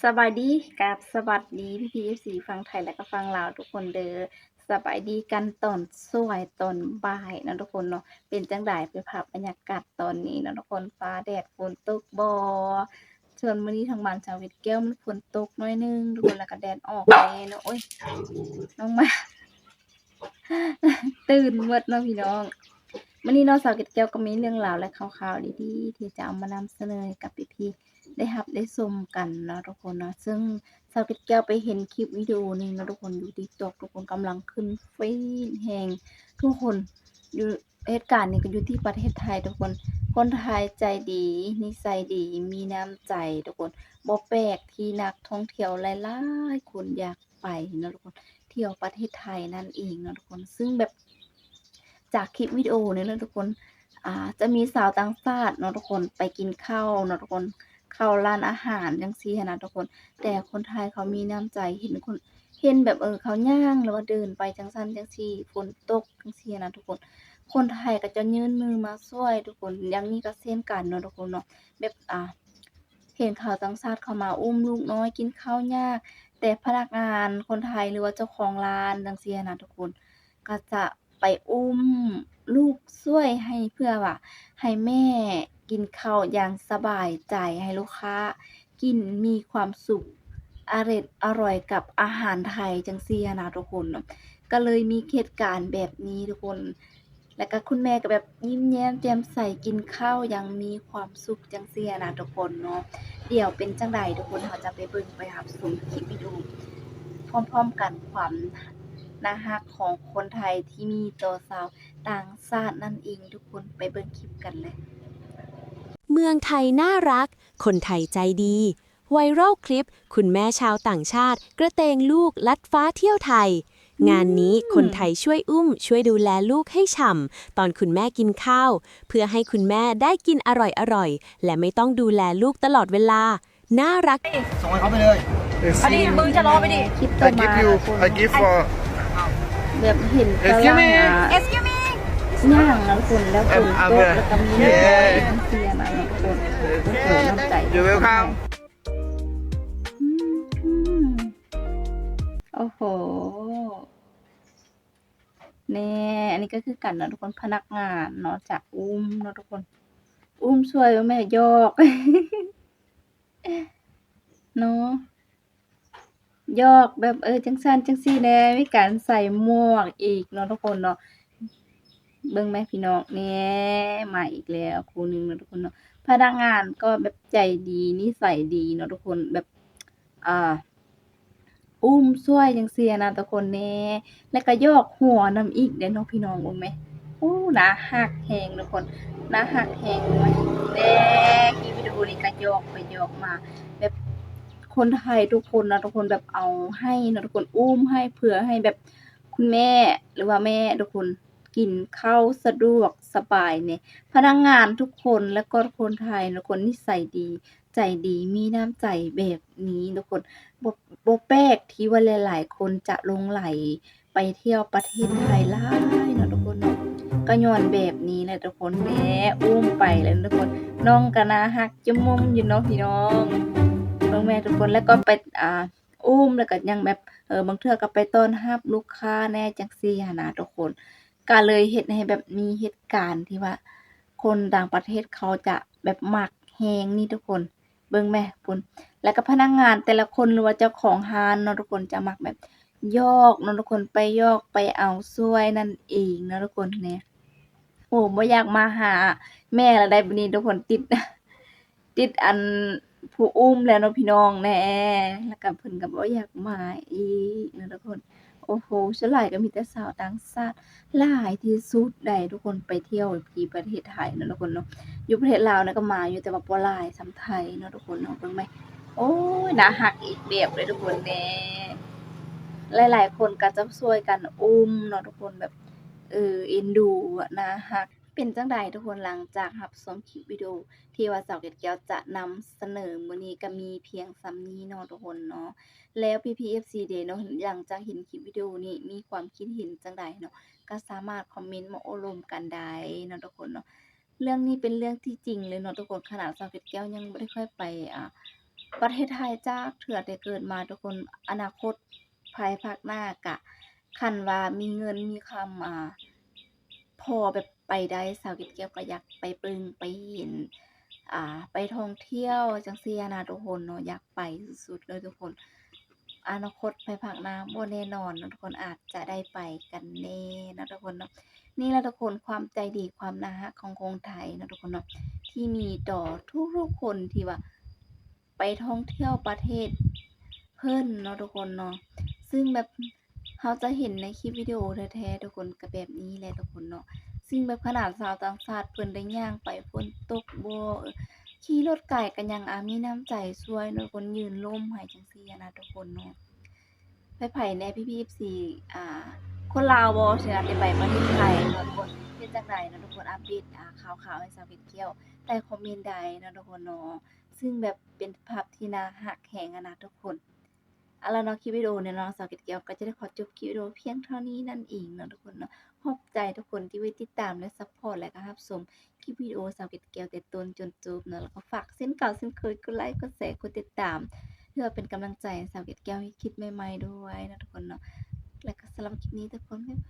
ສະບາຍດີ ກັບສະຫວັດດີພີ່ໆ ເອັຟຊີ ຝັ່ງໄທ ແລະກະຝັ່ງລາວທຸກຄົນເດີ. ສະບາຍດີກັນຕອນສວຍຕອນບ່າຍເນາະທຸກຄົນເນາະ. ເປັນຈັ່ງໃດ ໄປພາບບັນຍາກາດຕອນນີ້ເນາະທຸກຄົນ ຟ້າແດດຝົນຕົກບໍ່? ສ່ວນມື້ນີ້ທາງບ້ານສາວເກັດແກ້ວມັນຝົນຕົກໜ້ອຍໜຶ່ງທຸກຄົນ ແລ້ວກະແດດອອກແດ່ເນາະ. ໂອ້ຍ ນ້ອງໝາ ຕື່ນໝົດເນາະພີ່ນ້ອງ. ມື້ນີ້ເນາະ ສາວເກັດແກ້ວກໍມີເລື່ອງລາວ ແລະ ຂ່າວໆ ດີໆ ທີ່ຈະເອົາມານຳສະເໜີໃຫ້ກັບພີ່ໆ ໄດ້ຮັບໄດ້ຊົມກັນເນາະທຸກຄົນເນາະ. ເຊິ່ງສາວເກັດແກ້ວໄປເຫັນຄລິບວິດີໂອໜຶ່ງເນາະທຸກຄົນ ຢູ່ຕິກຕັອກ ທຸກຄົນ ກຳລັງຂຶ້ນຟີດແຮງທຸກຄົນ. ຢູ່ ເຫດການນີ້ກໍຢູ່ທີ່ປະເທດໄທທຸກຄົນ. ຄົນໄທໃຈດີ ນິໄສດີ ມີນ້ຳໃຈທຸກຄົນ. ບໍ່ແປກທີ່ນັກທ່ອງທ່ຽວຫຼາຍໆ ຄົນຢາກ ໄປເນາະທຸກຄົນ ທ່ຽວປະເທດໄທນັ້ນເອງເນາະທຸກຄົນ. ເຊິ່ງແບບຈາກຄລິບວິດີໂອນີ້ເນາະທຸກຄົນ ອ່າ ຈະມີຊາວຕ່າງຊາດເນາະທຸກຄົນ ໄປກິນເຂົ້າເນາະທຸກຄົນ ເຂົ້າຮ້ານອາຫານຈັ່ງຊີ້ຫັ້ນນະທຸກຄົນ. ແຕ່ຄົນໄທເຂົາມີນ້ຳໃຈ ເຫັນຄົນ ເຫັນແບບ ເອີ ເຂົາຍ່າງ ຫຼືວ່າເດີນໄປຈັ່ງຊັ້ນຈັ່ງຊີ້ ຝົນຕົກຈັ່ງຊີ້ຫັ້ນນະທຸກຄົນ ຄົນໄທກໍຈະຍື່ນມືມາຊ່ວຍທຸກຄົນ. ຢ່າງນີ້ກໍເຊັ່ນກັນເນາະທຸກຄົນເນາະ ແບບ ອ່າ ເຫັນຊາວຕ່າງຊາດເຂົ້າມາອຸ້ມລູກນ້ອຍກິນເຂົ້າຍາກ ແຕ່ພະນັກງານຄົນໄທ ຫຼືວ່າເຈົ້າຂອງຮ້ານຈັ່ງຊີ້ຫັ້ນນະທຸກຄົນ ກໍຈະໄປອຸ້ມລູກຊ່ວຍໃຫ້ ເພື່ອວ່າໃຫ້ແມ່ກິນເຂົ້າຢ່າງສະບາຍໃຈ ໃຫ້ລູກຄ້າກິນມີຄວາມສຸກ ອະເລັດອະລ່ອຍກັບອາຫານໄທຈັ່ງຊີ້ຫັ້ນນະທຸກຄົນ. ກໍເລີຍມີເຫດການແບບນີ້ທຸກຄົນ. ແລ້ວກໍຄຸນແມ່ກໍແບບຍິ້ມແຍ້ມແຈ່ມໃສ ກິນເຂົ້າຢ່າງມີຄວາມສຸກຈັ່ງຊີ້ຫັ້ນນະທຸກຄົນເນາະ. ດຽວເປັນຈັ່ງໃດທຸກຄົນ ເຮົາຈະໄປເບິ່ງໄປຮັບຊົມຄລິບວິດີໂອພ້ອມໆກັນ ຄວາມໜ້າຮັກຂອງຄົນໄທທີ່ມີຕໍ່ຊາວຕ່າງຊາດນັ້ນເອງທຸກຄົນ. ໄປເບິ່ງຄລິບກັນເລີຍ. ເມືອງໄທໜ້າຮັກ ຄົນໄທໃຈດີ ໄວຣັລຄລິບ ຄຸນແມ່ຊາວຕ່າງຊາດກະເຕງລູກລັດຟ້າທ່ຽວໄທ. ງານນີ້ ອືມ ຄົນໄທຊ່ວຍອຸ້ມ ຊ່ວຍດູແລລູກໃຫ້ຊ່ຳ ຕອນຄຸນແມ່ກິນຂ້າວ ເພື່ອໃຫ້ຄຸນແມ່ໄດ້ກິນອະລ່ອຍໆ ແລະ ໄມ່ຕ້ອງດູແລລູກຕະຫຼອດເວລາ. ໜ້າຮັກ. ສົ່ງໃຫ້ເຂົາໄປເລີຍ. ອັນນີ້ມຶງຈະລໍໄປດິ. ຄລິບຕໍ່ມາ I give you, I give for ແບບເຫັນຝຣັ່ງ Excuse me. Excuse me. ຍ່າງນຳຄົນ ແລ້ວຝົນຕົກ ແລ້ວກໍມີ ເອີ ເສຍງນຳຄົນ. ໂອ້ໂຫ ນ້ຳໃຈ. You're welcome. ອືມ ໂອ້ໂຫ ແນ່ ອັນນີ້ກໍຄືກັນເນາະທຸກຄົນ ພະນັກງານເນາະ ຈະອຸ້ມເນາະທຸກຄົນ ອຸ້ມຊ່ວຍແມ່ ຢອກເນາະ ຢອກແບບ ເອີ ຈັ່ງຊັ້ນຈັ່ງຊີ້ແນ່ ມີການໃສ່ໝວກອີກເນາະທຸກຄົນເນາະ. ເບິ່ງແມ້ພີ່ນ້ອງ ແນ່ ມາອີກແລ້ວຄູ່ໜຶ່ງເນາະທຸກຄົນເນາະ. ພະນັກງານກໍແບບໃຈດີ ນິໄສດີເນາະທຸກຄົນ ແບບ ອ່າ ອຸ້ມຊ່ວຍຈັ່ງຊີ້ນະທຸກຄົນແນ່ ແລ້ວກໍຢອກຫົວນຳອີກເດ້ເນາະພີ່ນ້ອງ. ເບິ່ງແມ້ ໂອ້ ໜ້າຮັກແຮງທຸກຄົນ ໜ້າຮັກແຮງ. ແນ່ ຄລິບວິດີໂອນີ້ກໍຢອກໄປຢອກມາ ແບບຄົນໄທທຸກຄົນເນາະທຸກຄົນ ແບບເອົາໃຫ້ເນາະທຸກຄົນ ອຸ້ມໃຫ້ ເພື່ອໃຫ້ແບບ ຄຸນແມ່ ຫຼືວ່າແມ່ທຸກຄົນ ກິນເຂົ້າສະດວກສະບາຍແນ່. ພະນັກງານທຸກຄົນ ແລ້ວກໍຄົນໄທທຸກຄົນນິໄສດີ ໃຈດີ ມີນ້ຳໃຈແບບນີ້ທຸກຄົນ ບໍ່ ບໍ່ແປກທີ່ວ່າຫຼາຍໆຄົນຈະຫຼົງໄຫຼໄປທ່ຽວປະເທດໄທຫຼາຍເນາະທຸກຄົນເນາະ ກໍຍ້ອນແບບນີ້ແຫຼະທຸກຄົນແຫຼະ. ອຸ້ມໄປແລ້ວທຸກຄົນ ນ້ອງກໍໜ້າຮັກຈຸ້ມມຸ້ມຢູ່ເນາະພີ່ນ້ອງ ເບິ່ງແມ້ທຸກຄົນ ແລ້ວກໍໄປ ອ່າ ອຸ້ມ ແລ້ວກໍຍັງແບບ ເອີ ບາງເທື່ອກໍໄປຕ້ອນຮັບລູກຄ້າແດ່ຈັ່ງຊີ້ຫັ້ນນະທຸກຄົນ ກໍເລີຍເຮັດໃຫ້ແບບມີເຫດການທີ່ວ່າຄົນຕ່າງປະເທດເຂົາຈະແບບມັກແຮງນີ້ທຸກຄົນ ເບິ່ງແມ້ພຸ້ນ ແລ້ວກໍພະນັກງານແຕ່ລະຄົນ ຫຼືວ່າເຈົ້າຂອງຮ້ານເນາະທຸກຄົນ ຈະມັກແບບຢອກເນາະທຸກຄົນ ໄປຢອກໄປເອົາຊ່ວຍນັ້ນເອງເນາະທຸກຄົນແນ່. ໂອ້ ບໍ່ຢາກມາຫາແມ່ແລ້ວໃດ໋ ບາດນີ້ທຸກຄົນ ຕິດ ຕິດອັນຜູ້ອຸ້ມແລ້ວເນາະພີ່ນ້ອງແນ່ ແລ້ວກໍເພິ່ນກໍບໍ່ຢາກມາອີກເນາະທຸກຄົນ. ໂອ້ໂຫ ສ່ວນຫຼາຍກໍມີແຕ່ຊາວຕ່າງຊາດຫຼາຍທີ່ສຸດໃດ໋ທຸກຄົນ ໄປທ່ຽວທີ່ປະເທດໄທເນາະທຸກຄົນເນາະ. ຢູ່ປະເທດລາວນະກໍມາຢູ່ ແຕ່ວ່າບໍ່ຫຼາຍສ່ຳໄທເນາະທຸກຄົນເນາະ. ເບິ່ງແມ້ ໂອ້ຍ ໜ້າຮັກອີກແບບເລີຍທຸກຄົນແນ່ ຫຼາຍໆຄົນກໍຈະຊ່ວຍກັນອຸ້ມເນາະທຸກຄົນ ແບບ ເອີ ເອັນດູ ໜ້າຮັກ. ເປັນຈັ່ງໃດທຸກຄົນ ຫຼັງຈາກຮັບຊົມຄລິບວິດີໂອທີ່ວ່າສາວເກັດແກ້ວຈະນຳສະເໜີມື້ນີ້ ກໍມີພຽງສ່ຳນີ້ເນາະທຸກຄົນເນາະ. ແລ້ວພີ່ໆ ເອັຟຊີ ເດເນາະ ຫຼັງຈາກເຫັນຄລິບວິດີໂອນີ້ ມີຄວາມຄິດເຫັນຈັ່ງໃດເນາະ ກໍສາມາດຄອມເມັນມາໂອ້ລົມກັນໄດ້ເນາະທຸກຄົນເນາະ. ເລື່ອງນີ້ເປັນເລື່ອງທີ່ຈິງເລີຍເນາະທຸກຄົນ ຂະໜາດສາວເກັດແກ້ວຍັງບໍ່ໄດ້ຄ່ອຍໄປ ອ່າ ປະເທດໄທຈັກເທື່ອແຕ່ເກີດມາທຸກຄົນ. ອະນາຄົດພາຍພາກໜ້າກະ ຄັນວ່າມີເງິນມີຄຳ ອາ ພໍແບບໄປໄດ້ ສາວເກັດແກ້ວກໍຢາກໄປເບິ່ງໄປເຫັນ ອາ ໄປທ່ອງທ່ຽວຈັ່ງຊີ້ຫັ້ນນະທຸກຄົນເນາະ. ຢາກໄປສຸດໆເລີຍທຸກຄົນ. ອະນາຄົດພາຍພາກໜ້າບໍ່ແນ່ນອນເນາະທຸກຄົນ ອາດຈະໄດ້ໄປກັນແນ່ເນາະທຸກຄົນເນາະ. ນີ້ລະທຸກຄົນ ຄວາມໃຈດີຄວາມໜ້າຮັກຂອງຄົນໄທເນາະທຸກຄົນເນາະ ທີ່ມີຕໍ່ທຸກໆຄົນທີ່ວ່າໄປທ່ອງທ່ຽວປະເທດເພິ່ນເນາະທຸກຄົນເນາະ. ຊຶ່ງແບບເຮົາຈະເຫັນໃນຄລິບວິດີໂອແທ້ໆທຸກຄົນ ກໍແບບນີ້ແຫຼະທຸກຄົນເນາະ. ຊຶ່ງແບບຂະໜາດຊາວຕ່າງຊາດເພິ່ນໄດ້ຍ່າງໄປ ຝົນຕົກບໍ່ ຂີ່ລົດໄກກໍຍັງ ອາ ມີນ້ຳໃຈຊ່ວຍເນາະທຸກຄົນ ຍື່ນລົມໃຫ້ຈັ່ງຊີ້ຫັ້ນນະທຸກຄົນເນາະ. ໃຜໆແດ່ ພີ່ໆ ເອັຟຊີ ອາ ຄົນລາວບໍ່ ທີ່ວ່າໄດ້ໄປປະເທດໄທເນາະທຸກຄົນ ເປັນຈັ່ງໃດເນາະທຸກຄົນ ອັບເດດ ອາ ຂ່າວໆໃຫ້ສາວເກັດແກ້ວໃຕ້ຄອມເມັນໄດ້ເນາະທຸກຄົນເນາະ. ຊຶ່ງແບບເປັນພາບທີ່ໜ້າຮັກແຮງຫັ້ນນະທຸກຄົນ. ເອົາລະເນາະ ຄລິບວິດີໂອນີ້ເນາະ ສາວເກັດແກ້ວກໍຈະໄດ້ຂໍຈົບຄລິບວິດີໂອພຽງເທົ່ານີ້ນັ້ນເອງເນາະທຸກຄົນເນາະ. ຂອບໃຈທຸກຄົນທີ່ໄວ້ຕິດຕາມ ແລະ ຊັບພອດ ແລະ ກໍຮັບຊົມຄລິບວິດີໂອສາວເກັດແກ້ວແຕ່ຕົ້ນຈົນຈົບເນາະ. ແລ້ວກໍຝາກເຊັ່ນເກົ່າເຊັ່ນເຄີຍ ກົດໄລ ກົດແຊ ກົດຕິດຕາມ ເພື່ອເປັນກຳລັງໃຈໃຫ້ສາວເກັດແກ້ວເຮັດຄລິບໃໝ່ໆດ້ວຍເນາະທຸກຄົນເນາະ. ແລ້ວກໍສຳລັບຄລິບນີ້ທຸກຄົນ ບາຍບາຍ.